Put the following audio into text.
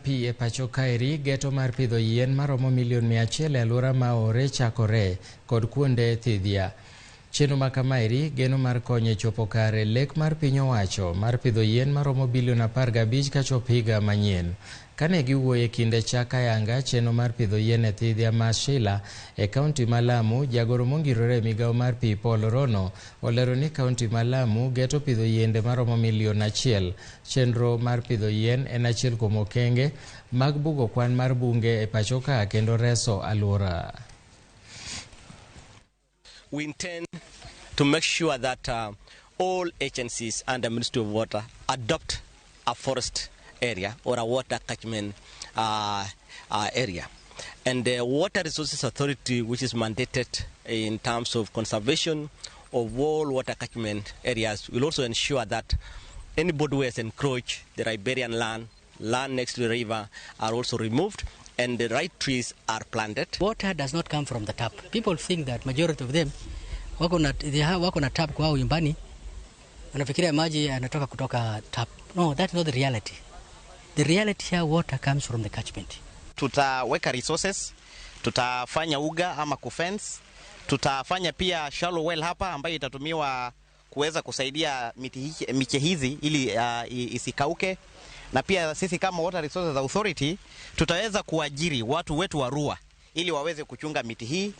pi e pacho kaeri geto mar pidho yien maromo milion 100 e alwora ma aore chakore kod kuonde thidhia. Chenro ma kamaeri geno mar konyo e chopo kare lek mar piny owacho mar pidho yien maromo bilion 15 kachop higa manyien. Kane giwuoyo e kinde chak ayanga chenro mar pidho yien e thidhia ma Shila e kaunti ma Lamu, jagoro mongirore e migawo mar pi Paul Rono olero ni kaunti ma Lamu geto pidho yiende maromo milion 1. Chenro mar pidho yien en achiel kuom okenge mag bugo kwan mar bunge e pacho ka kendo reso alwora. We intend to make sure that all agencies under Ministry of Water adopt a forest area or a water catchment area. And the Water Resources Authority, which is mandated in terms of conservation of all water catchment areas, will also ensure that anybody who has encroached the riparian land, land next to the river, are also removed and the right trees are planted. Water does not come from the tap. People think that majority of them wako na, they have, wako na tap kwao nyumbani, wanafikiria maji yanatoka kutoka tap. No, that's not the reality. The reality here, water comes from the catchment. Tutaweka resources, tutafanya uga ama kufence, tutafanya pia shallow well hapa ambayo itatumiwa kuweza kusaidia miche hizi ili isikauke, na pia sisi kama Water Resources Authority tutaweza kuajiri watu wetu wa RUA ili waweze kuchunga miti hii.